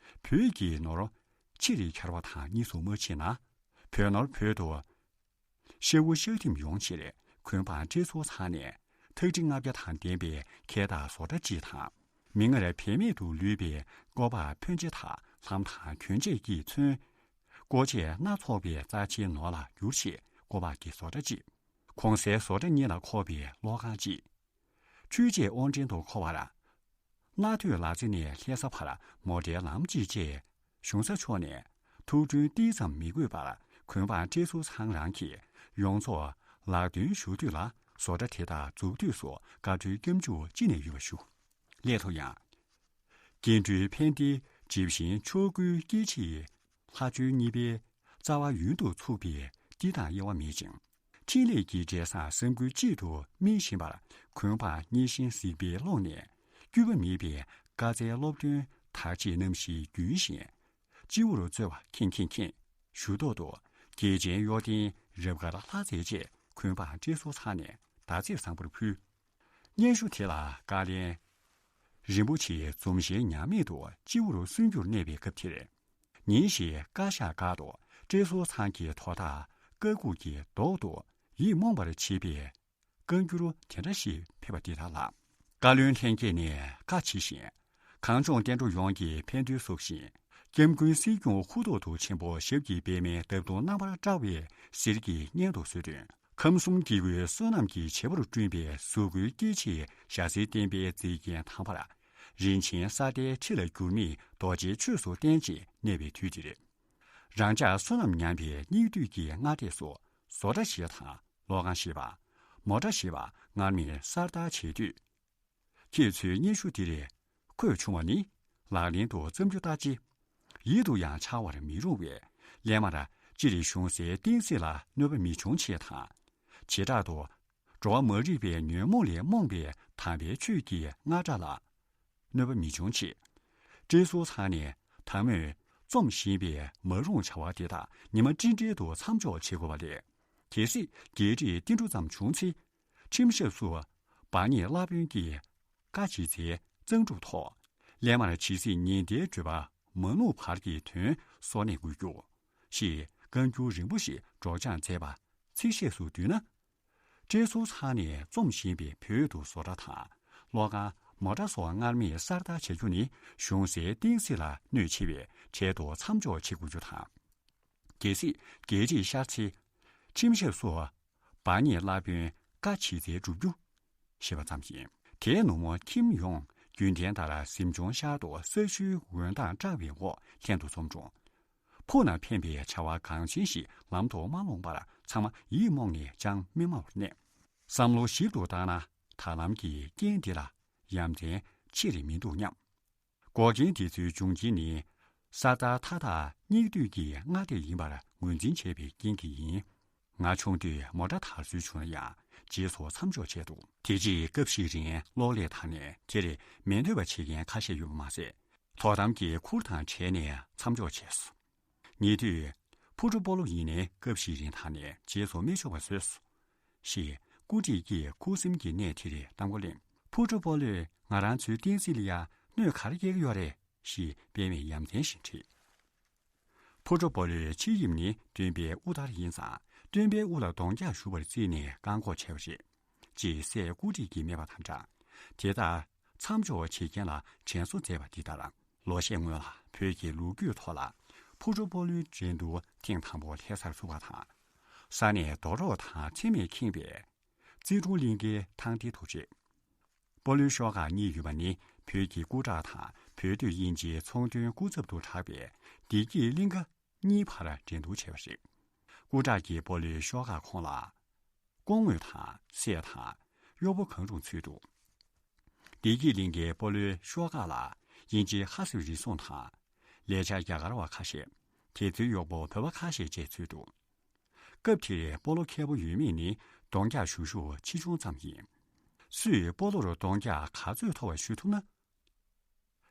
བོད་ཀྱི་ནོར་ཕྱིར་འཁྱེར་བ་དང་གཉིས་སུ་མ་མཆིས་ན། བོད་ནོར་བོད་དུ་ཤ་བོ་ཤ་ཐིམ་ཡོང་ཕྱིར་གུང་འཕང་བཀྲས་ཟུར་ཚང་ནས་ཐག་ཁྲི་ལྔ་བརྒྱ་དང་ལྡན་པའི་ཁལ་དང་བཟོ་གྲྭ་གཅིག་དང་། མིག་སྔར་བེད་མེད་དུ་ལུས་པའི་སྐོར་པ་ཕོན་ཆེ་དག་ལྷམ་དང་གྱོན་ཆས་ཀྱིས་མཚོན། ཀོ་ཆས་སྣ་ཚོགས་པའི་རྩ་ཆེའི་ནོར་ལ་བསྒྱུར་ཞིང་སྐོར་པ་གི་བཟོ་གྲྭ་གཅིག་གོང་གསལ་བཟོ་གྲྭ་གཉིས་ལ་ཁོག་པའི་གློག་ཁང་གཅིག་ཆོས་བྱེད་དབང་འདྲེན་དུ་མཁོ་བར། སྣ་ཐོས་ལ་རྩེ་ནས་ལྷ་ས་བར་མོ་ཊའི་ལམ་གཅིག་བཅས། གཞུང་ས་ཕྱོགས་ནས་ཐུགས་མཐུན་ཏིལ་ཙམ་མི་དགོས་པར་གུང་འཕང་བཀྲས་ཟུར་ཚང་རང་གིས་ཡོངས་རྫོགས་ལག་འདོན་ཞུ་དུས་ལ། བཟོ་གྲྭ་དེ་དག་འཛུགས་དུས་སུ་བཀའ་འཁྲོལ་སྐྱབས་འཇུག་ཅི་ནས་ཡོད་པ་ཞུ། སླད་དུ་ཡང་། སྐྱེ་འགྲོའི་ཕན་བདེའི་སྒྲིབ་ཞེན་ཆོས་སྐུའི་སྐྱེ་འཆི། ལྷ་ཆོས་གཉིས་པའི་རྩ་བ་ཡུན་དུ་ཚུགས་པའི་བདེ་དང་དབྱེ་བ་མེད་ཅིང་། ཕྲིན་ལས་ཀྱི་འབྲས་བཟང་བསམ་ཀུན་གཅིག་ཏུ་སྨིན་བཞིན་པར་གུང་འཕང་མཉེས་གཤིན་གཟིགས་པའི་ཀློང་ནས་སྐྱོ་བ་མེད་པའི་བཀའ་སྩལ་སློབ་སྟོན་དར་ཆེད་རྣམ་བཞིའི་རྒྱུན་བཞིན་སྤྱི་བོར་སྩོལ་བ་མཁྱེན་མཁྱེན་མཁྱེན་ཞུ་ཏོག་ཏོ། རྒྱལ་ཆེན་གཡོ་ལྡན་རབ་དཀར་ལྷ་རྩེ་བཅས་གུང་འཕང་བཀྲས་ཟུར་ཚང་ནས་བདག་རྩིས་བཟང་པོར་ཕུལ། སྙན་ཞུ་དེ་ལ་བཀའ་ལན། རིན་པོ་ཆེའི་འཛུམ་ཞལ་ཉམས་མེད་དུ་སྤྱི་བོར་གསོན་རྒྱུར་གནས་པའི་སྐབས་དེར། ཉིན་ཞིག་བཀའ་ཤག་སྒར་དུ་བཀྲས་ཟུར་ཚང་གི་དོ་བདག་བཀའ་འགུག་གི་མདོག་ཏུ་ཡིད་རྨོངས་པར་བྱེད་པའི་བཀའ་འགྱུར་དེ་འདྲ་ཞིག་ཕེབས་པ་འདི་དག་ལགས། བཀའ་བློན་ལྷན་རྒྱས་ནས་བཀའ་ཇི་བཞིན། གངས་ལྗོངས་བསྟན་འགྲོ་ཡོངས་ཀྱི་ཕན་བདེའི་སྲོག་ཤིང་། སྐྱབས་མགོན་སྲིད་སྐྱོང་ཧུ་ཐོག་ཐུགས་ཆེན་པོ་ཞབས་ཀྱི་པདྨའི་འདབ་སྟོང་རྣམ་པར་བཀྲ་བའི་གསེར་གྱི་སྙན་དུ་གསོལ་དོན། ཁམས་གསུམ་སྐྱེ་བོའི་བསོད་ནམས་ཀྱི་བྱེ་བར་བསྐྲུན་པའི་གཟུགས་སྐུའི་སྐྱེ་མཆེད་ཞྭ་སེར་བསྟན་པའི་མཛེས་རྒྱན་དམ་པར། རིན་ཆེན་ས་ལྡན་ཁྲི་ལ་བསྒྱུར་མེད་རྡོ་རྗེའི་ཆོས་སུ་བརྟན་ཅིང་གནས་པའི་དུས་འདིར། རང་ཅག་བསོད་ནམས་ཉམས་པའི་སྙིགས་དུས་ཀྱི་སྔ་ལྟས་སུ་བཟོ་གྲྭ་ཞིག་དང་ལོགས་ཁང་ཞེས་པ། མོ་ཊ་ཞེས་པ་སྔར་མེད་གསར་དར་བྱེད་དུས། ཁྱེད་ཚོའི་སྙན་ཞུ་འདིར་འཁོད་བྱུང་བ་ནི་ལག་ལེན་དུ་བརྩམ་རྒྱུ་ལྟ་ཅི། ཡིད་དུ་ཡང་འཆར་བར་མི་རུང་བས། སླད་མར་སྤྱིར་གཞུང་སའི་བསྟན་སྲིད་ལ་གནོད་པ་མི་འབྱུང་ཆེད་དང་། བྱེ་བྲག་ཏུ་འགྲོ་བ་མ་རིག་པའི་ཉོན་མོངས་ལས་རྨོངས་པའི་དམ་པའི་ཆོས་ཀྱི་རྔ་སྒྲ་ལ་གནོད་པ་མི་འབྱུང་ཆེད། བཀྲས་ཟུར་ཚང་ནས་དང་མོས་རྩོམ་བཞིན་པའི་མ་རུང་བྱ་བ་དེ་དག་ཉི་མ་སྤྲིན་བྲལ་དུ་མཚམས་འཇོག་བྱེད་དགོས་པ་ལས། གལ་སྲིད་རྒྱས་བསྡུས་ཏིལ་འབྲུ་ཙམ་བྱུང་ཚེ། ཁྲིམས་ཞབས་སུ་འབག་ཉེས་བླ་དཔོན་གྱིས་བཀའ་ཇི་སྩལ་གཙང་སྒྲུབ་ཐོག་སླད་མར་ཇི་སྲིད་ཉེན་བརྡའི་བརྗོད་པ་མ་ནུབ་བར་གྱི་དོན་གསོག་ནས་འགོད་རྒྱུ། ཞེས་བཀའ་འགྱུར་རིང་པོ་ཞིག་སྒྲོག་སྦྱང་མཛད་པ་ཚིག་ཤད་སུ་བསྡུས་ན། བཀྲས་ཟུར་ཚང་ནས་རྩོམ་བཞིན་པའི་བོད་དུ་བཟོ་གྲྭ་དང་ལོགས་ཁང་མོ་ཊ་སོགས་སྔར་མེད་གསར་དར་བྱ་རྒྱུ་ནི་གཞུང་སའི་བསྟན་སྲིད་ལ་གནོད་ཆེ་བས་འཕྲལ་དུ་མཚམས་འཇོག་བྱེད་དགོས་རྒྱུ་དང་། གལ་སྲིད་རྒྱལ་རིགས་ཤར་ཚེ། ཁྲིམས་ཞབས་སུ་འབག་ཉེས་བླ་དཔོན་བཀའ་ཇི་སྩལ་བསྒྲུབ་རྒྱུ། ཞེས་པ་ཙམ་ཡིན། དེའི་ནུབ་མོ་ཁྱིམ་ཡོངས་རྒྱུན་ལྡན་ལྟར་གཟིམ་ཆུང་ཤར་དུ་ས་ཆུའི་འོད་མདངས་བཀྲ་བའི་འོག་ལྷན་དུ་འཛོམས་འགྲོ། ཕུགས་ན་ཕན་པའི་བྱ་བ་འགངས་ཆེན་ཞིག་ལམ་དུ་མ་ལྷུང་བར་ཚང་མ་ཡིད་རྨོངས་ནས་ཅང་མི་སྨྲ་བར་གནས། བསམ་བློ་ཞིབ་ཏུ་བཏང་ན་ད་ལམ་གྱི་རྐྱེན་འདི་ལ་ཡ་མཚན་ཆེར་མི་འདུག་སྙམ། འགོག་རྐྱེན་འདི་ཚོའི་འབྱུང་རྐྱེན་ནི། གསར་དར་མཐའ་དག་སྙིགས་དུས་ཀྱི་སྔ་ལྟས་ཡིན་པར་ངོས་འཛིན་བྱས་པའི་རྐྱེན་གྱིས་ཡིན། ང་ཆུང་དུས་མོ་ཊ་དར་སྲོལ་བྱུང་ན་ཡང་རྗེས་སུ་མཚམས་འཇོག་བྱས་འདུག་དེ་རྗེས་སྐབས་ཤིག་རིང་གློག་ཀླད་དག་ནས་དེར་མི་འདོད་པ་བྱེད་མཁན་ཁ་ཤས་ཡོད་པ་མ་ཟད། དོ་དམ་གྱི་ཁུར་དང་བྲལ་ནས་མཚམས་འཇོག་བྱས་སོ། ཉེ་དུས། ཕུ་ཀྲོ་པོ་ལོ་ཡིན་ནའི་སྐབས་ཤིག་རིང་དག་ནས་རྗེས་སུ་མི་ཆོག་པ་བཟོས་སོ། ཞེས་སྐུ་བགྲེས་ཀྱིས་ཁུ་སིམ་གྱི་གནས་དེར་གཏམ་བཀོད་གླེང་། ཕུ་ཀྲོ་པོ་ལོས་ང་རང་ཚོའི་བསྟན་སྲིད་ལ་ཡང་གནོད་ག་རེ་སྐྱེལ་གྱི་ཡོད་རེད་ཞེས་དཔེ་མེད་ཡ་མཚན་ཞིག་དྲིས། ཕུ་ཀྲོ་པོ་ལོའི་ཕྱི་དབྱིབས་ནི་སྟོན་པའི་དབུ་ལྟར་ཡིན་ཙང་སྟོན་པའི་དབུ་ལ་གདོང་རྒྱག་ཞུགས་པར་བརྩིས་ནས་བཀག་འགོག་བྱས་པ་རེད། ཅེས་སྲས་སྐུ་བགྲེས་ཀྱིས་སྨྲས་པ་དང་སྦྲགས། དེ་ལྟར་མཚམས་འཇོག་བྱེད་མཁན་ལ་དྲན་གསོ་མཛད་པ་འདི་ལྟར། ལོ་ཤས་སྔོན་ལ་བོད་ཀྱི་ལོ་རྒྱུས་ཐོག་ལ་ཕུ་ཀྲོ་པོ་ལོའི་འགྲན་བསྡུར་ཐེངས་དང་པོ་ལྷ་སར་ཚུགས་པ་དང་། ས་གནས་རྡོ་རོག་དང་འཚེ་མེད་ཁེངས་པའི་རྩེ་དྲུང་གླིང་གའི་ཐང་སྟེང་དུ་རེད། སྤོ་ལོའི་ཤོག་ཁག་གཉིས་ཡོད་པ་ནི་བོད་ཀྱི་སྐུ་དྲག་དང་བོད་སྡོད་དབྱིན་ཇིའི་ཚོང་དོན་སྐུ་ཚབ་ཏུ་གྲགས་པའི་བདེ་སྐྱིད་གླིང་ག་གཉིས་བར་འགྲན་བསྡུར་བྱས་པ་རེད། སྐུ་དྲག་གི་སྤོ་ལོའི་ཤོག་ཁག་ཁོངས་ལ། སྐུ་དངོས་དང་སྲས་དང་གཡོག་པོ་གང་རུང་ཚུད་འདུག་བདེ་སྐྱིད་གླིང་གའི་སྤོ་ལོའི་ཤོག་ཁག་ལ་དབྱིན་ཇིའི་ཧ་སི་རི་སོང་དང་། ལས་བྱ་རྒྱ་གར་བ་ཁ་ཤས། དེ་ཚོའི་གཡོག་པོ་བོད་པ་ཁ་ཤས་བཅས་ཚུད་འདུག་སྐབས་དེར་སྤོ་ལོ་མཁས་པོ་ཡོད་མེད་ནི་གདོང་རྒྱག་ཞུ་ཞུ་ཆེ་ཆུང་ཙམ་ཡིན། སུས་སྤོ་ལོ་རུ་གདོང་རྒྱག་ག་ཚོད་མཐོ་བ་ཞུ་ཐུབ་ན།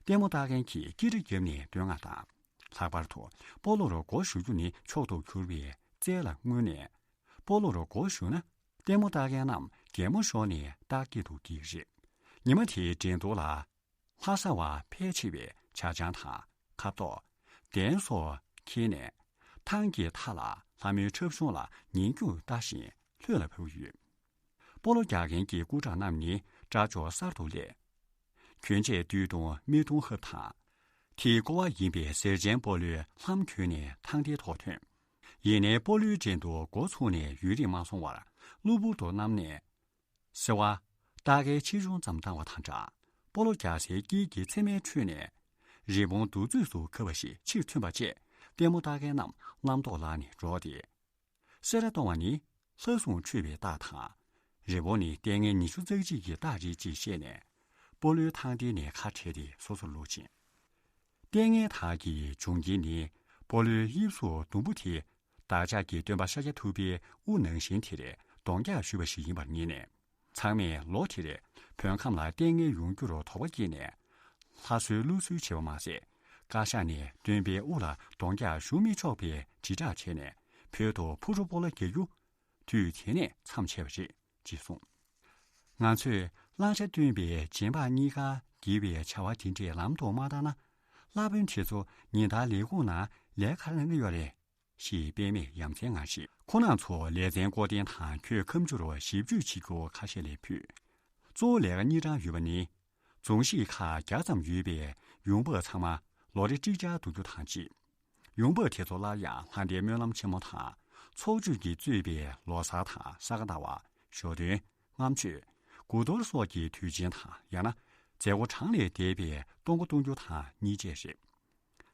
ལྟད་མོ་ལྟ་མཁན་གྱིས་ཀི་སྒྲ་བརྒྱབ་ནས་བསྟོད་བསྔགས་དང་། ལྷག་པར་དུ་སྤོ་ལོ་རུ་མགོ་གཞུ་རྒྱུ་ནི་མཆོག་ཏུ་གྱུར་པའི་རྩལ་ལ་བསྔོས་ནས། སྤོ་ལོ་རུ་མགོ་གཞུ་ན་ལྟད་མོ་ལྟ་མཁན་རྣམས་གད་མོ་ཤོར་ནས་སྟག་སྐད་དུ་འགྱིག་རེད། ཉི་མ་དེའི་འགྲན་བསྡུར་ལ། ལྷ་ས་བ་ཕལ་ཆེ་བས་ཇ་ཆང་དང་ཁ་དོག་གདན་སོགས་འཁྱེར་ནས། ཐང་གི་མཐའ་ལ་ལྷ་མོའི་འཁྲབ་གཞུང་ལ་ཉིན་རྒྱུན་ལྟ་བཞིན་ལྷོད་ལ་བབས་ཡོད། སྤོ་ལོ་རྒྱག་མཁན་གྱི་སྐུ་དྲག་རྣམས་ནི་སྐྲ་ཅོག་གསར་དུ་སླས། གྱོན་ཆས་སྟོད་ཐུང་སྨད་ཐུང་ཧབ་དང་། དེའི་ཀོ་བ་ཡིན་པའི་གཟེར་ཆེན་སྤོ་ལོའི་ལྷམ་གྱོན་ནས་ཐང་སྟེང་ཐོག་ཐོན། ཡིན་ནའི་སྤོ་ལོའི་འགྲན་བསྡུར་འགོ་ཚུགས་ནས་ཡུན་རིང་མ་སོང་བར་གློ་བུར་དུ་གནམ་ནས། སེར་བ། སྟག་སྐད་ཆེ་ཆུང་ཙམ་བཏང་བ་དང་འདྲ། སྤོ་ལོ་རྒྱག་སའི་དཀྱིལ་གྱི་ཚེར་མའི་ཁྲོད་ནས། རི་བོང་གདུག་རྩུབ་སུ་ཁ་བ་ཞིག་ཕྱིར་ཐོན་པ་བཅས་ལྟད་མོ་ལྟ་མཁན་རྣམས་རྣམ་རྟོག་ལངས་ནས་འགྲོ་སྟེ། སེར་སྣ་གཏོང་བ་ནི་ལྷ་སྲུང་ཁྲོས་པའི་རྟགས་དང་། རི་བོང་ནི་ལྟས་ངན་ཉི་ཤུ་རྩ་གཅིག་གི་རྟགས་རེད་ཅེས་བཤད་ནས། སྤོ་ལོའི་ཐང་སྟེང་ནས་ཁ་བྲལ་ཏེ་སོ་སོར་ལོག་ཕྱིན། ལྟས་ངན་དག་གི་བྱུང་རྐྱེན་ནི་སྤོ་ལོའི་དབྱིབས་གཟུགས་ཟླུམ་པོ་དེ། བདག་ཅག་གི་སྟོན་པ་ཤཱཀྱ་ཐུབ་པའི་དབུ་ནང་བཞིན་དེར་གདོང་རྒྱག་ཞུས་པ་ཞིག་ཡིན་པར་ངེས་ནས། ཚང་མས་ལོ་དེར་བོད་ཁམས་ལ་ལྟས་ངན་ཡོང་རྒྱུར་དོགས་པ་སྐྱེས་ནས། ལྷ་གསོལ་ཀླུ་གསོལ་བྱས་པ་མ་ཟད། བཀའ་ཤག་ནས་སྟོན་པའི་དབུ་ལ་གདོང་རྒྱག་ཞུ་མི་ཆོག་པའི་དྲིལ་བསྒྲགས་བྱས་ནས། བོད་དུ་ཕོ་བྲང་སྤོ་ལོ་རྒྱག་རྒྱུ་དུས་དེ་ནས་མཚམས་ཆད་པ་རེད། ཅེས་གསུངས། ང་ཚོས་བླང་བྱ་སྟོན་པའི་རྗེས་འབངས་གཉིས་ཀ་དགེ་བའི་བྱ་བ་དེ་འདྲའི་ལམ་དུ་མ་བཏང་ན། བླ་དཔོན་དེ་ཚོ་ཉིན་ལྟར་ལས་ཁུངས་ནང་ལས་ཀ་ག་རེ་གནང་གི་ཡོད་རེད། ཞེས་དཔེ་མེད་ཡ་མཚན་ངང་ཞིག་ཁོང་རྣམ་ཚོ་ལེ་ཚན་བསྐོ་འཐེན་དང་ཁྱོད་ཁ་མཆུ་རུ་ཞིབ་འཇུག་བྱེད་རྒྱུ་ཁ་ཤས་ལས་ཕུད། གཙོ་བོ་ལས་ཀ་གཉིས་གྲངས་ཡོད་པ་ནི། རྫོང་གཞིས་ཁག་བརྒྱ་ཙམ་ཡོད་པའི་ཡོང་འབབ་ཚང་མ་ལོ་རེ་ཀྲིག་ཅར་བསྡུ་རྒྱུ་དང་གཅིག་ཡོང་འབབ་དེ་ཚོ་སླར་ཡང་ལྷ་ལྡན་སྨོན་ལམ་ཆེན་མོ་དང་། ཚོགས་ཆོས་ཀྱིས་གཙོས་པའི་ལོ་གསར་དང་ས་ག་ཟླ་བ། ཞོ་སྟོན། ལྔ་མཆོད། དགུ་གཏོར་སོགས་ཀྱི་དུས་ཆེན་དང་། ཡང་ན་མཛད་སྒོ་གྲངས་ལས་འདས་པའི་གཏོང་སྒོ་གཏོང་རྒྱུ་དང་གཉིས་བཅས་རེད།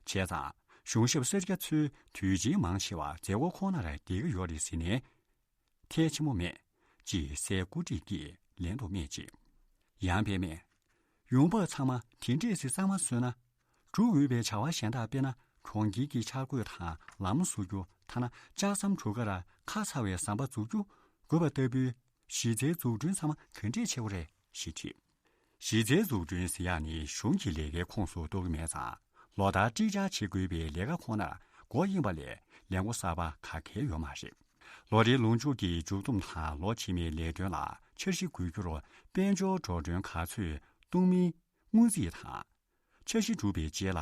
བྱས་ཙང་གཞུང་ཞབས་སེར་སྐྱ་ཚོའི་དུས་ཆེན་མང་ཆེ་བ་མཛད་སྒོ་ཁོ་ནར་བསྡད་ཀྱི་ཡོད་རེད་ཟེར་ནས། ཐལ་ཆེན་མོ་མེད། ཅེས་སྲས་སྐུ་བགྲེས་ཀྱིས་ལན་དུ་སྨྲས་རྗེས། ཡང་དཔེ་མེད། ཡོང་འབབ་ཚང་མ་དེ་འདྲས་སེ་གཙང་མ་བཟོས་ན། སྒྲུབ་འོས་པའི་བྱ་བ་གཞན་དག་དཔེར་ན། གྲོང་ཁྱེར་གྱི་འཆར་འགོད་དང་ལམ་བཟོ་རྒྱུ། ཐ་ན་ལྕགས་ཟམ་གྲུ་ཁར་ཁ་ཚ་བའི་ཟམ་པ་འཛུགས་རྒྱུ་དགོས་པ་ལྟ་བུའི་གཞི་རྩའི་འཛུགས་སྐྲུན་ཚང་མ་ག་འདྲས་བྱེད་དགོས་རེད་ཞེས་དྲིས། གཞི་རྩའི་འཛུགས་སྐྲུན་ཟེར་ཡག་ནི་གཞུང་གི་ལས་ཀའི་ཁོངས་སུ་གཏོགས་ཀྱི་མེད་ཙང་། ལོ་ལྟར་ཀྲིག་ཅར་བྱེད་དགོས་པའི་ལས་ཀ་ཁོ་ནར་མགོ་གཡེང་བ་ལས་ལས་འགོ་གསར་པ་ག་གལ་ཡོད་མ་རེད། ལོ་རེའི་ལོ་མཇུག་གི་མཇུག་བསྡོམས་དང་ལོ་རྗེས་མའི་ལས་དོན་ལ་འཆར་གཞི་འགོད་རྒྱུར་དཔལ་འབྱོར་འགྲོ་གྲོན་ག་ཚོད་གཏོང་མིན་སྔོན་རྩིས་དང་། འཆར་གཞི་གྲུབ་པའི་རྗེས་ལ་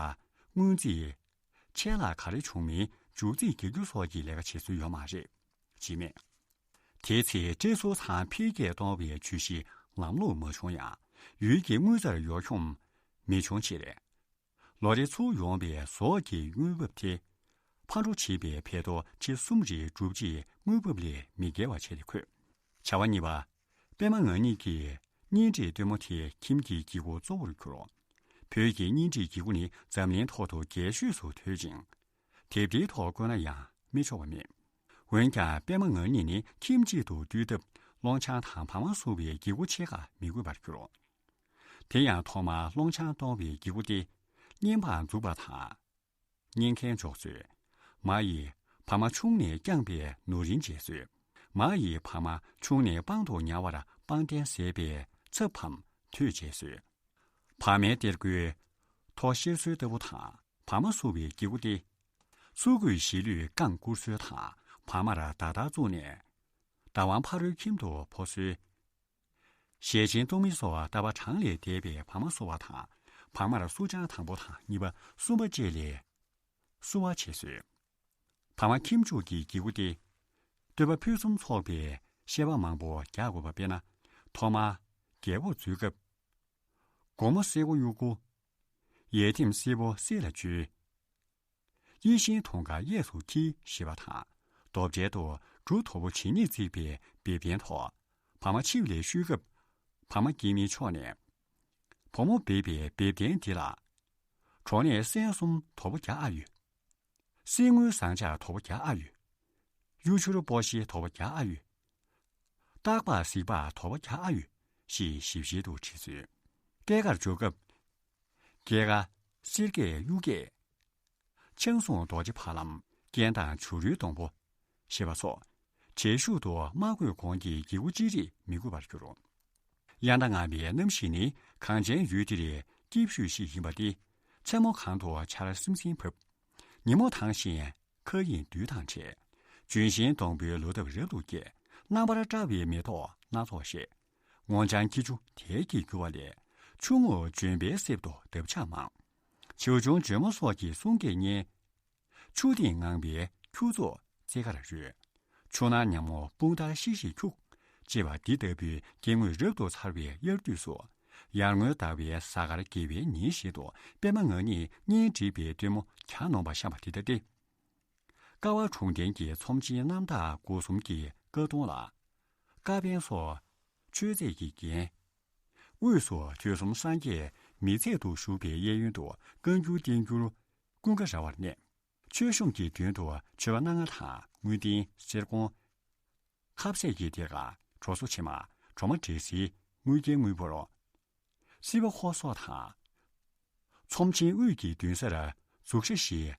སྔོན་རྩིས། ཆད་ལྷག་ག་རེ་བྱུང་མིན་མཇུག་རྩིས་རྒྱག་རྒྱུ་སོགས་ཀྱི་ལས་ཀ་བྱེད་སྲོལ་ཡོད་མ་རེད། ཅེས་སྨྲས། དེའི་ཚེ་སྤྲད་ཚུར་དང་འཕེལ་རྒྱས་གཏོང་བའི་ཇུས་གཞི་ལམ་ལྷོང་མ་བྱུང་ཡང་། ཡུལ་གྱི་དངུལ་རྩར་ཡོ་འཁྱོམ་མི་བྱུང་ཕྱིར། ལོ་རེ་ཚུར་ཡོང་བའི་ཟོག་གི་དངུལ་འབབ་དེ། ཕར་འགྲོ་བྱེད་པའི་ཕན་ཐོགས་ཆེ་གསུམ་རེ་སྒྲུབ་ཆེད་དངུལ་འབབ་ལས་མི་བརྒལ་བ་བྱས་ཏེ་འཁོད། བྱ་བ་གཉིས་པ། པདྨ་ངག་གཉིས་ཀྱི་གཉེན་སྒྲིག་སྟོན་མོ་དེ་ཁྱིམ་གྱི་གྱི་གུ་གཙོ་བོར་གྱུར། བོད་ཀྱི་གཉེན་སྒྲིག་གྱི་གུ་ནི་འཛམ་གླིང་ཐོག་ཏུ་རྒྱས་ཤོས་སུ་ཐོས་ཅིང་། དེབ་ཐེར་ཐོག་བཀོད་ན་ཡང་མི་ཆོག་པ་མེད། འོན་ཀྱང་པདྨ་ངག་གཉིས་ནི་ཁྱིམ་གཅིག་ཏུ་སྡུད་སྟབས་སློང་ཆང་དང་བག་མ་བསུ་བའི་གྱི་གུ་ཕྱེད་ཀ་མི་དགོས་པར་གྱུར། དེ་ཡང་ཐོག་མར་སློང་ཆང་གཏོང་བའི་གྱི་གུ་སྟེ། བསྙེན་པར་འཛུགས་པ་དང་། བསྙེན་མཁན་འཇོག་སྲོལ། མ་ཡིས་བག་མ་ཆུང་ནས་བསྐྱངས་པའི་ནོར་རིན་འཇལ་སྲོལ། མ་ཡིས་བག་མ་ཆུང་ནས་དཔང་དུ་ཉར་བར་དཔང་རྟེན་ཟད་པའི་ཚབ་བམ་དོད་འཇལ་སྲོལ། བག་མའི་གཏེར་མགོའི་ཐོ་བཤེར་སྲོལ་ལྟ་བུ་དང་། བག་མ་བསུ་བའི་གྱི་གུ་སྟེ། བསུ་གུས་གཞིས་ལུས་བསྐང་བཀུར་སྲོལ་དང་། བག་མར་ཟླ་ལྟར་བཙུགས་ནས། ཟླ་དབང་ཕ་རོལ་ཁྱིམ་དུ་འཕོ་སྲོལ། ཞལ་ཆེམས་གཏོང་མི་སོགས་ལྟ་བ་གྲངས་ལས་འདས་པའི་བག་མ་བསུ་བ་དང་། བག་མར་བསུ་ཆང་དང་པོ་དང་གཉིས་པ་གསུམ་པ་བཅས་ལས་བསུ་བ་བྱེད་སྲོལ། བག་མ་ཁྱིམ་ཕྱུགས་ཀྱི་གྱི་གུ་སྟེ། སྟོན་པ་ཕུན་སུམ་ཚོགས་པའི་བཤད་པ་མང་པོ་རྒྱག་དགོས་པ་དཔེར་ན། ཐོག་མར་རྒྱལ་པོ་འཛུལ་སྐབས། དགོང་མོ་སེར་པོ་གཡུག་གུ། ཡར་ཐེམ་སེར་པོ་སྲིད་ལ་བཅོལ། གཡས་ཤིང་དུང་དཀར་གཡས་སུ་འཁྱིལ་ཞེས་པ་དང་། རྡོ་གྲལ་དུ་ གྲུ་དོ་པོ་ཇི་སྙེད་བརྩིགས་པའི་འབེབས་རྟེན་ཐོག་བག་མ་ཕྱི་ལ་བཤུས་སྐབས། བག་མ་སྐྱེས་མའི་ཕྱོགས་ནས་བུ་མོ་སྦས་པའི་འབེབས་རྟེན་འདི་ལ། གྲོ་ནས་སྲན་གསུམ་དོ་པོ་བརྒྱ་ཨ་ཡོད། གསེར་དངུལ་ཟངས་ལྕགས་དོ་པོ་བརྒྱ་ཨ་ཡོད། གཡུ་བྱུ་རུ་སྤོ་ཤེལ་དོ་པོ་བརྒྱ་ཨ་ཡོད། སྟག་ལྤགས་གཟིག་ལྤགས་དོ་པོ་བརྒྱ་ཨ་ཡོད། ཞེས་ཞིབ་བཤེར་དུ་བྲིས་ཚུལ། སྐྱེས་སྐར་འཇོག་སྐབས། སྐྱེས་སྐར། གསེར་སྐྱེས་གཡུ་སྐྱེས། ཆང་སྲོང་རྡོ་རྗེ་ཕ་ལམ། རྐྱེན་དང་བྱུ་རུའི་སྡོང་པོ། ཞེས་པ་སོགས། བྱེད་ཤུགས་དུ་མ་བཀོད་གོང་གི་བགྱི་སྒོ་ཅི་རིགས་མི་དགོས་པར་འགྱུར། དབྱར་ཟླ་ལྔ་པའི་གནམ་གཤིས་ནི་གངས་ཅན་ཡུལ་འདིར་སྐྱིད་ཤོས་ཤིག་ཡིན་པ་སྟེ། མཚན་མོ་གང་དུ་ཆར་སིམ་སིམ་བབས། ཉིན་མོ་དྭངས་ཤིང་མཁའ་དབྱིངས་རྡུལ་དང་འཕྲད། ལྗོན་ཤིང་སྡོང་པོའི་ལོ་འདབ་རབ་ཏུ་སྐྱེས། རྣམ་པར་བཀྲ་བའི་མེ་ཏོག་སྣ་ཚོགས་བཞད། སྔོ་ལྗང་སྐྱིད་ཆུ་དལ་གྱིས་རྒྱུ་བ་ལས། ཆུ་ངོགས་ལྗོན་པའི་གསེབ་ཏུ་འདབ་ཆགས་མང་། བྱིའུ་ཆུང་འཇོལ་མོ་སོགས་ཀྱི་གསུང་སྐད་སྙན། ཆུ་གཏིང་ངང་པའི་ཁྱུ་ཚོགས་རྩེ་ཁར་རོལ། ཆུ་ནང་ཉ་མོ་སྤུངས་ལྟར་ཤིག་ཤིག་འཁྱུག་ཅེས་པ་འདི་ལྟ་བུའི་སྐྱེ་དངོས་རབ་ཏུ་འཚར་བའི་དབྱར་དུས་སུ། ཡར་ངོའི་ཟླ་བའི་གཟའ་སྐར་དགེ་བའི་ཉིན་ཞིག་ཏུ་པད་མ་ང་གཉིས་གཉེན་སྒྲིག་པའི་སྟོན་མོ་གྱ་ནོམ་པ་བཤམས་པ་འདི་ལྟ་སྟེ། ཀ་བ་གྲོང་རྡལ་གྱི་ཚོམས་ཆེན་རྣམ་དག་སྒོ་གསུམ་གྱི་ཀ་གདོང་ལ། ཀ་པཎ་སོགས་མཆོད་རྫས་ཀྱིས་བརྒྱན། དབུས་སུ་དུས་གསུམ་སངས་རྒྱས་མི་ཚད་དུ་བཞུགས་པའི་གཡས་གཡོན་དུ་བཀའ་འགྱུར་བསྟན་འགྱུར་ཀུན་དགའ་ར་བར་གནས། ཆོས་གཞུང་གི་མདུན་དུ་མཆོད་པ་སྣ་ལྔ་དང་དངུལ་ལྡན་གསེར་ཀོང་། ཁབ་སེ་གི་སྡེར་ཁ་གྲོ་སོ་ཕྱེ་མ་གྲོ་མ་འབྲས་སིལ་དངུལ་རྐྱང་དངུལ་ཕོར། སིལ་བ་ཧོ་སོགས་དང་། ཚོམས་ཆེན་དབུས་ཀྱི་མདུན་སར་གཟུགས་ཤ་བཞི།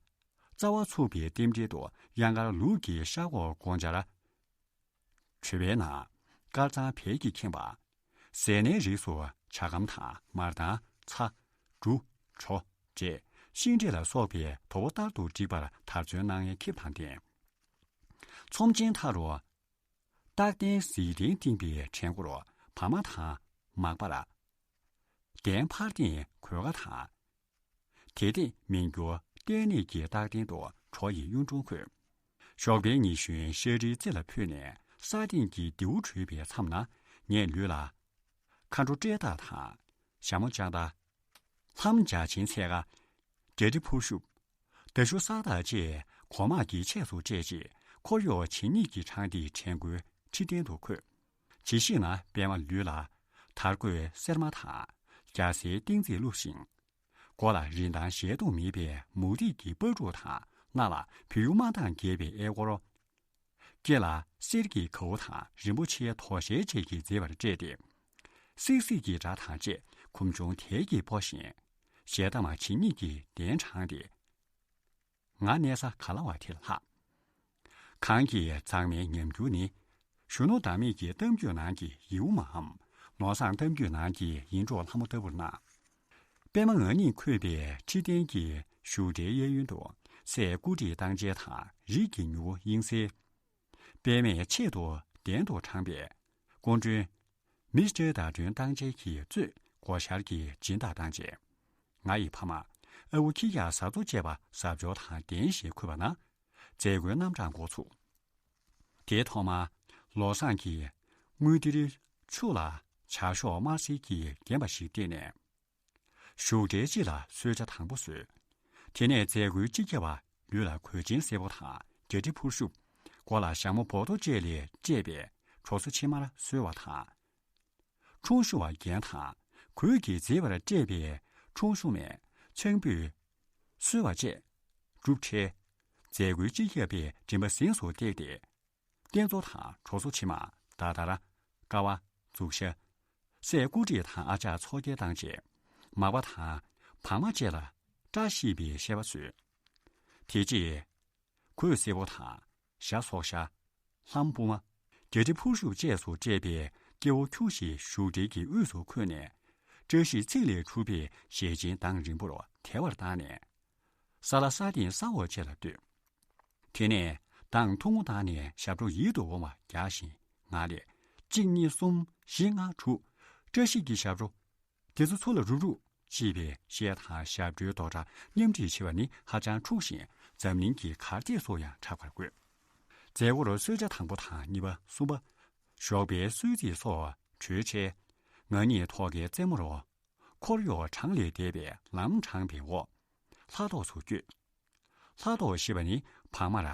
རྩ་བ་ཚུགས་པའི་རྟེན་འབྲེལ་དུ་གཡང་དཀར་ལུགས་ཀྱི་ཤ་ཁོག་སྒོ་འབྱར། བྲོ་བའི་ནང་དཀར་གཙང་བལ་གྱིས་ཁེངས་པ། ཟས་སྣའི་རིགས་སུ་ཇ་སྒམ་དང་མར་དང་ཚྭ། འབྲུ། གྲོ། འབྲས། ཤིང་འབྲས་ལ་སོགས་པའི་དོ་པོ་ལྟར་དུ་བསྒྲིགས་པར་དར་ཚོན་སྣ་ལྔའི་ཁེབས་དང་ལྡན། ཚོམས་ཆེན་མཐའ་རུ། རྟག་བརྟན་གཟི་ལྡན་བཏིང་པའི་བྲན་མགོར་བ་མ་དང་མག་པ་ར། གདན་ཕར་སྟེང་གོས་དཀར་དང་། དེ་སྟེང་མི་འགྱུར་བརྟན་གནས་ཀྱི་རྟག་བརྟན་དུ་གྲོ་ཡི་གཡུང་དྲུང་འཁོད། ཞོགས་པའི་ཉི་གཞོན་ཤར་རིའི་རྩེ་ལ་ཕུད་ནས་ས་སྟེང་གི་རྡེའུ་བྲུས་པའི་མཚམས་ན་ངས་ལུས་ལ། མཁའ་འགྲོ་བཀྲས་བདག་དང་། ཞྭ་མོ་ལྕགས་མདའ། ལྷམ་བརྒྱ་བྱིན་ཚད་ཀ་རྒྱ་ཁྲི་ཕུར་ཤུབས། མདའ་གཞུ་ས་བདག་བཅས་གོང་མག་གི་ཆས་སུ་སྤྲས་རྗེས་འཁོར་གཡོག་ཇི་སྙེད་ཀྱི་འཕྲང་འདི་བྲན་མགོའི་ཁྲི་སྟེང་དུ་འཁོད། ཇི་ཞིག་ན་པད་མ་ལུས་ལ་དར་གོས་སེར་མ་དང་རྒྱ་སེར་ཏིང་འཛིན་བཀླུབས་ཤིང་། མགོ་ལ་རིན་ཐང་གཞལ་དུ་མེད་པའི་མུ་ཏིག་གི་སྤ་ཕྲུག་དང་སྣ་ལ་བོད་ཡུལ་དམར་མདངས་རྒྱས་པའི་གཡས་སྐོར། སྐེ་ལ་གསེར་གྱི་གའུ་དང་རིན་པོ་ཆེའི་དོ་ཤལ་བཅས་ཀྱིས་མཛེས་པར་སྤྲས་ཏེ། སིག་སིག་གི་སྒྲ་དང་བཅས་གོམ་བྱུང་དལ་གྱིས་སྤོ་ཞིང་། གཞས་གཏམ་ཇི་སྙེད་ཀྱིས་གདན་དྲངས་ཏེ། ང་གནས་ས་ག་ལ་བ་དེ་ལ་ལྷག་གངས་ཀྱི་མཛངས་མའི་ཉམས་འགྱུར་ནི། གཞོན་ནུ་ཟླ་མེད་ཀྱི་གཏམ་རྒྱུད་ནང་གི་ཡིའུ་མའམ། ལོ་བཟང་གཏམ་རྒྱུད་ནང་གི་ཡིད་འཕྲོག་ལྷ་མོ་ལྟ་བུར་སྣང་། པད་མ་ང་གཉིས་འཁོད་པའི་ཁྲི་སྟེང་གི་བཞུགས་གྲལ་གཡས་གཡོན་དུ་སྲས་སྐུ་བགྲེས་བཏང་བྱེད་དང་རིགས་ཀྱི་མྱུ་གུ་དབྱིངས་གསལ། པད་མས་ཆེད་དུ་གདན་དུ་དྲངས་པའི་སྐུ་མགྲོན། མི་སྟེར་ཟླ་སྒྲོན་བཏང་བྱེད་ཀྱི་གཙོས་སྒོ་ཤར་གྱི་སྦྱིན་བདག་བཏང་བྱེད། ང་ཡི་ཕ་མ། ཨ་བུ་ཁྱི་ཡག་གཟའ་གཙོ་བཅས་པ་གཟབ་མཆོར་དང་ལྡན་ཞེས་འཁོད་པ་ན། མཛད་སྒོའི་རྣམ་གྲངས་འགོ་ཚུགས། དེའི་ཐོག་མར། ལོ་བཟང་གིས་དངུལ་ཏིལ་ཆུ་ལ་བྱ་གཤོག་དམར་སེར་གྱིས་བརྒྱན་པ་ཞིག་བཏེགས་ནས། བཞུགས་གྲལ་སྤྱི་ལ་གསོལ་ཇ་དང་པོ་བཟོས། དེ་ནས་མཛད་སྒོའི་སྤྱི་ཁྱབ་པ་ལུས་ལ་གོས་ཆེན་སེར་པོ་དང་རྒྱ་ཁྲི་ཕུར་ཤུབས། མགོ་ལ་ཞྭ་མོ་སྦོ་ཏོ་བཅས་ལས་སྤྲས་པའི་གྲོ་སོ་ཕྱེ་མར་གསོལ་བ་དང་། འཁྲུངས་ཞུ་བ་རྒྱན་དང་གོས་ཀྱིས་མཛེས་པར་སྤྲས་པའི་འཁྲུངས་ཞུ་མའི་ཚོན་སྤུས། གསོལ་བ་བཅས་གྲུབ་འཕྲལ། མཛད་སྒོའི་སྤྱི་ཁྱབ་པས་མགྲིན་པ་གཟེངས་སུ་བཏེགས་ཏེ། རྟེན་གཙོ་དང་གྲོ་སོ་ཕྱེ་མ་ད་དར། ཀ་བ། འཛུགས་ཤ། སྲས་སྐུ་བགྲེས་དང་ཨ་ཅག་མཚོ་རྒྱལ་བཏང་བྱས། མག་པ་དང་། བག་མ་བཅས་ལ་བཀྲ་ཤིས་པའི་བཤད་པ་བཟོས། དེ་རྗེས། གོས་སེར་པོ་དང་། ཞྭ་སོག་ཞྭ། ལྷམ་སྤུ་མ། རྒྱ་ཁྲི་ཕུར་ཤུབས་བཅས་སུ་སྤྲས་པའི་སྐྱེ་བོ་ཁྱུ་ཞིག་བཞུགས་གྲལ་གྱི་དབུས་སུ་འཁོད་ནས། བཀྲ་ཤིས་ཚིག་ལས་གྲུབ་པའི་ཞལ་ཆེམས་གདངས་རིང་པོར་དལ་བར་བཏང་ནས། ས་ལ་ས་སྟེང་ས་འོག་བཅས་ལ་བསྟོད། དེ་ནས་གདངས་ཐུང་ངུ་བཏང་ནས་ཞབས་བྲོ་ཡིད་དུ་འོང་བ་རྒྱག་བཞིན་ངག་ལས། གཅིག་གཉིས་གསུམ་བཞི་ལྔ་དྲུག་བཀྲ་ཤིས་ཀྱི་ཞབས་བྲོ། དེ་ཚོ་ཚུར་ལ་རུབ་རུབ་ཅེས་པའི་གཞས་དང་ཞབས་བྲོའི་རྡོག་སྒྲ་མཉམ་འདྲེས་བྱེད་པ་ནི་ཧ་ཅང་འཁྲུགས་ཤིང་འཛམ་གླིང་གི་གར་སྟེགས་སུ་ཡང་གྲགས་པར་དགོས། མཛད་སྒོར་གསོལ་ཇ་དང་པོ་དང་གཉིས་པ་གསུམ་པ། ཞོགས་པའི་གསོལ་ཚིགས་སོགས་གྲོལ་ཆེད། ང་གཉིས་ཐོག་ཁའི་རྩེ་མོ་རུ། འཁོར་གཡོག་གྲངས་ལས་འདས་པའི་ལམ་དྲངས་པའི་འོག་ལྷ་ཐོག་ཏུ་བསྐྱོད། ལྷ་ཐོག་ཞེས་པ་ནི་བག་མར་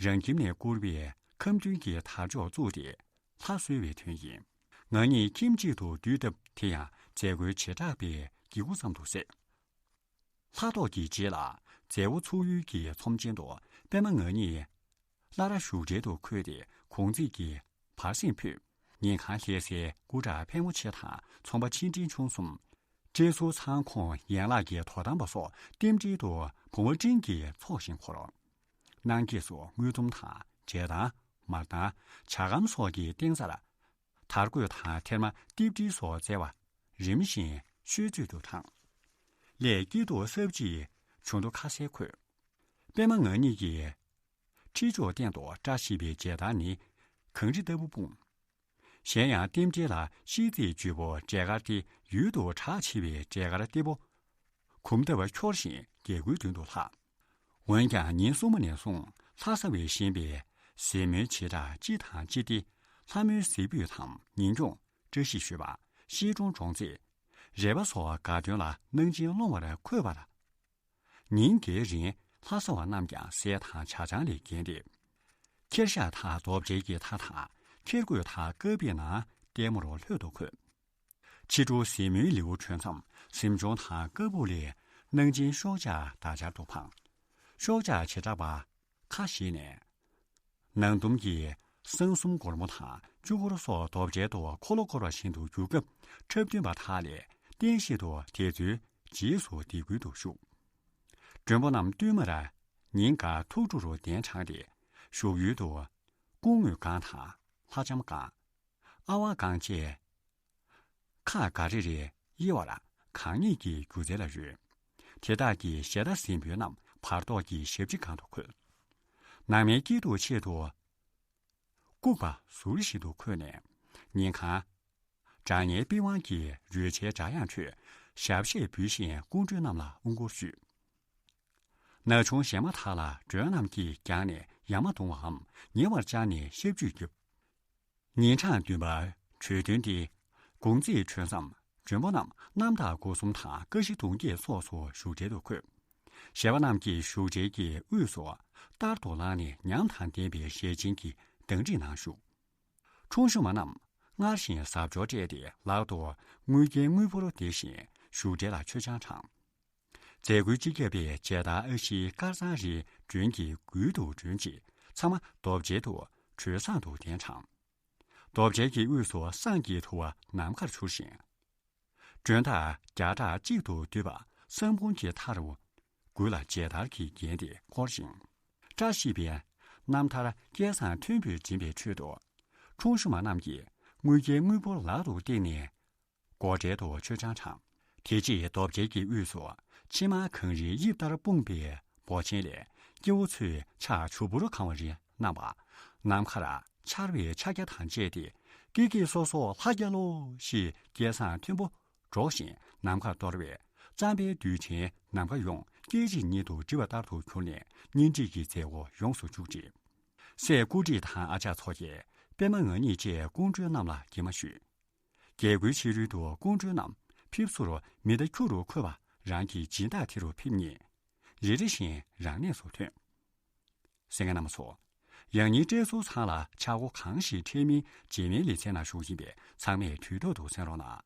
རང་ཁྱིམ་ནས་བསྐུར་བའི་ ཁ་མདུན་གྱི་དར་ལྕོག་བཙུགས་ཏེ་ལྷ་གསོལ་བའི་དོན་ཡིན། ང་གཉིས་ཁྱིམ་གཅིག་ཏུ་འདུས་སྟབས་དེ་ཡང་མཛད་སྒོའི་བྱེ་བྲག་པའི་འགྱིག་ཁུག་ཙམ་དུ་ཟད། ལྷ་ཐོག་གི་རྗེས་ལ་མཛའ་བོ་ཚུགས་ཡུལ་གྱི་ཚོམས་ཆེན་དུ་པད་མ་ང་གཉིས་སླར་བཞུགས་གྲལ་དུ་འཁོད་དེ་གུང་ཚིགས་ཀྱི་བར་གསེང་ཕུད། ཉིན་གང་ལྷ་སའི་སྐུ་དྲག་ཕལ་མོ་ཆེ་དང་ཚོང་པ་ཆེ་འབྲིང་ཆུང་གསུམ། བཀྲས་ཟུར་ཚང་ཁོངས་ཡན་ལག་གི་དོ་དམ་པ་སོགས་རྟེན་འབྲེལ་དུ་བུང་བ་སྤྲིན་གྱིས་ཚོགས་ཤིང་འཁོར། གནང་སྐྱེས་སུ་དངུལ་ཐུམ་དང་འབྲས་དང་མར་དང་ཇ་སྒམ་སོགས་ཀྱི་སྟེང་རྩར། དར་གོས་དང་ཐེར་མ་ཏིབ་ཏིབ་སོགས་བསྩལ་བ་རིམ་བཞིན་ཤོད་ཚོད་དུ་དྲངས། ལས་སྐྱིད་སྡུག་ས་བརྗིད་བྱུང་དུ་ཁ་གསལ་འཁོད། པད་མ་ང་གཉིས་ཀྱིས་ཁྲི་མཆོག་སྟེང་དུ་བཀྲ་ཤིས་པའི་མཇལ་དར་ནི་གངས་རི་ལྟ་བུ་སྤུངས། གཞན་ཡང་རྟེན་འབྲེལ་ལ་ཤིས་ཚིག་བརྗོད་པོ་འབྲས་དཀར་ཏེ་ཡུལ་དུ་གྲགས་ཆེ་བའི་འབྲས་དཀར་ལྟེ་བོ། གོམ་སྟབས་འཁྱོར་ཞིང་རྒྱལ་སྒོའི་མདུན་དུ་ལྷགས། འོན་ཀྱང་ཉིན་གསུམ་པ་ནས་བཟུང་ལྷ་ས་བས་བཞེངས་པའི་གཟིགས་མོའི་བྱེ་བྲག་སྤྱི་དང་སྤྱི་སྟེ་ལྷ་མོའི་གཟིགས་ཕུད་དམ་ཉིན་གུང་བཀྲ་ཤིས་ཞུ་བ་ཤེལ་སྒྲོམ་སྒྲོག་མཛད། རས་པ་སོགས་དགའ་སྟོན་ལ་གནང་སྦྱིན་སློང་བར་འཁོད་པ་དང་། ཉིན་འགའི་རིང་ལྷ་ས་བ་རྣམས་ཀྱང་ཟས་དང་ཇ་ཆང་ལས་རྒྱལ་ཏེ། ཁེར་ཤག་དག་རྡོ་བཅལ་གྱི་མཐའ་དང་ཁེར་སྐོད་དག་ཀ་པའི་ནང་ལྟད་མོར་ལྷོད་དུ་འཁོད། ཕྱི་དྲོ་གཟིགས་མོའི་ལེའུ་གྲོལ་མཚམས་གཟིམ་ཆུང་དང་ཀ་སྦུག་ལས་གནང་སྦྱིན་ཤོག་ཆག་དག་ཆར་དུ་འཕངས། ཤོག་ཆག་བྱེ་བྲག་པ་ཁ་ཞིག་ནས། ནང་དུམ་གྱི་སྲང་གསུམ་སྒོར་མོ་དང་བཅུ་སྒོར་སོགས་རྡོ་བཅལ་དུ་འཁོར་ལོ་བསྐོར་བ་བཞིན་དུ་རྒྱུག་སྐབས་འཁྲབ་སྟོན་པ་དག་ལས་བསྟན་བཤད་དུ་དེ་ཚོའི་རྗེས་སུ་སྡིགས་སྐུལ་དུ་ཞུགས། མགྲོན་པོ་རྣམས་བསྟུད་མར་ཉིན་འགར་ཐུགས་སྤྲོ་རུ་གདན་དྲངས་ཏེ་བཞུགས་ཡུལ་དུ་སྐུ་དངོས་སྒང་དང་ལྷ་ལྕམ་སྒང་། ཨ་ཝ་སྒང་བཅས། ཁག་འགའ་རེ་རེ་དབྱེ་བར་གང་ཉིད་ཀྱི་སྒྱུ་རྩལ་ལ་རོལ། དེ་དག་གི་ཞལ་ཏ་གཟིམ་དཔོན་རྣམས་བར་ཐོག་གི་ཞབས་ཕྱི་སྒང་དུ་འཁོད། ནང་མའི་སྐྱིད་སྡུག་ཆེད་དུ་ལྐུགས་པ་ཟུར་ཞིག་ཏུ་འཁོད་ནས་ཉིན་གང་། སྒྲ་སྙན་པི་ཝང་གི་རོལ་ཆའི་སྒྲ་དབྱངས་ཁྲོད་ཞབས་གཞས་འབུལ་བཞིན་སྐུ་མགྲོན་རྣམས་ལ་དབུ་སྐོར་ཞུས། ན་ཆུང་གཞས་མ་དག་ལ་མགྲོན་རྣམས་ཀྱིས་རྒྱང་ནས་ཡ་མ་བརྡུང་བའམ་ཉེ་བར་བཅར་ནས་ཞབས་ཕྱི་བརྒྱབ། ཉིན་གྲངས་བདུན་པ་གྲོས་བསྟུན་ཏེ། གུང་ཚིགས་གྲོལ་མཚམས་མགྲོན་པོ་རྣམས་གནམ་བདག་སྒོ་གསུམ་དང་ཀ་ཤི་གདུང་བརྒྱད་སོགས་སུ་བཞུགས་གྲལ་དུ་འཁོད། གཞས་པ་རྣམས་ཀྱིས་བཞུགས་གྲལ་གྱི་དབུས་སུ་ལྟར་དུ་བླངས་ནས་ཉམས་དང་ལྡན་པའི་ཞལ་ཆེམས་ཀྱི་གདངས་སྒྲིག་གནང་བཞུགས། ཁྲུང་ཞུ་མ་རྣམས་སྔར་བཞིན་གཟབ་མཆོར་སྤྲས་ཏེ་ལག་ཏུ་དངུལ་རྒྱན་དངུལ་ཕོར་བསྡེབས་ཤིང་བཞུགས་གྲལ་ལ་མཆོད་ཆང་དྲངས། མཛད་སྒོའི་སྤྱི་ཁྱབ་པའི་མཇལ་དར་ཨ་ཕྱིའི་དཀར་གཙང་རི་མགྲོན་གྱི་མགུལ་དུ་སྒྲོན་རྗེས་ཚང་མ་རྡོ་བཅལ་དུ་གྲོལ་ཟང་དུ་གདན་དྲངས། རྡོ་བཅལ་གྱི་དབུས་སུ་བསང་གི་དུ་བ་ནམ་མཁར་འཕྱུར་ཞིང་། མགྲོན་བདག་བརྒྱ་ཕྲག་གཅིག་ཏུ་འདུས་པ་སྲང་འབུམ་གྱི་མཐའ་རུ་མགུལ་ལ་མཇལ་དར་གྱིས་བརྒྱན་ཏེ་བསྐོར་ཞིང་། བཀྲ་ཤིས་པའི་རྣམ་ཐར་སྐལ་བཟང་མཐོན་པོས་འཛིན་པའི་ཁྲོད་དུ། ཁྲུང་ཞུ་མ་རྣམས་ཀྱིས་དངུལ་རྒྱན་དངུལ་ཕོར་ལག་ཏུ་བཏེགས་ནས། སྒོ་གྲལ་དུ་མཆོད་ཆང་དྲངས། དེ་རྗེས་རྡོ་བཅལ་གྱི་དབུས་སུ་ཕྱེ་མར་གངས་རིའི་དབྱིབས་ལྟར་སྤུངས་པའི་འབོ་ཆེན་ལས་སྐྱེ་བོ་ཚོས་ཕྱག་ཕྱུར་བུར་གང་བ་རེ་གནང་བ། ནམ་མཁར་འཕྱར་བའི་ཕྱག་རྒྱ་དང་བཅས་ཏེ་ཀི་ཀི་སོ་སོ་ལྷ་རྒྱལ་ལོ་ཞེས་སྐད་གསང་མཐོན་པོ་སྒྲོག་བཞིན་ནམ་མཁར་གཏོར་བས་རྩམ་པའི་རྡུལ་ཕྲན་ནམ་མཁའ་ཡོངས་སྐད་ཅིག་ཉིད་དུ་འགྲིབ་པ་ལྟར་དུ་གྱུར་ནས་གཉེན་སྒྲིག་གི་མཛད་སྒོ་ཡོངས་སུ་མཇུག་བསྒྲིལ། སྲས་སྐུ་བགྲེས་དང་ཨ་ཅག་མཚོ་རྒྱལ་པད་མ་ང་གཉིས་བཅས་སྐུ་མགྲོན་རྣམས་ལ་གྱེས་མ་ཞུས། རྒྱལ་སྒོའི་ཕྱི་རོལ་དུ་སྐུ་མགྲོན་རྣམས་ཕེབས་བསུར་མི་རྟ་ཁྱུ་རུ་འཁོད་པ་རང་གི་སྦྱིན་བདག་དེ་རུ་ཕེབས་ཉེས། རེ་རེ་བཞིན་རང་གནས་སུ་ཐོན། གསན་མཁན་རྣམ་པ་ཚོ། ཡང་སྙིང་བཀྲས་ཚོགས་ཚང་ལ་ཆག་སྒོ་གང་ཞིག་འཕྲད་མིན་རྗེས་མའི་ལེ་ཚན་ནང་ཞུགས་ཀྱིན་པས་ཚང་མས་དུས་ཐོག་ཏུ་གསན་རོགས་གནང་།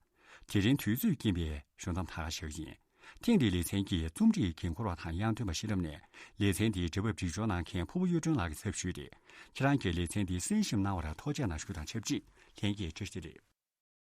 དེ་རིང་དུས་ཚོད་ཀྱིན་པའི་ཞུ་མཚམས་ད་ག་ཞིག་ཡིན། ཐེངས་འདིའི་ལེ་ཚན་གྱི་རྩོམ་སྒྲིག་འགན་འཁུར་བ་དང་དབྱངས་སྟོན་པ་ཤེས་རབ་ནས་ལེ་ཚན་འདིའི་འབྲི་བ་སྒྲིག་སྦྱོར་གནང་མཁན་ཕུར་བུ་གཡུ་སྒྲོན་ལགས་ཀྱི་ཚབ་ཞུས་ཏེ། ཁྱེད་རང་གིས་ལེ་ཚན་འདི་གསན་ཞིབ་གནང་བར་ཐུགས་རྗེ་གནང་ཞུ་དང་ཆབས་ཅིག་ལྷན་རྒྱས་བཀྲ་ཤིས་བདེ་ལེགས།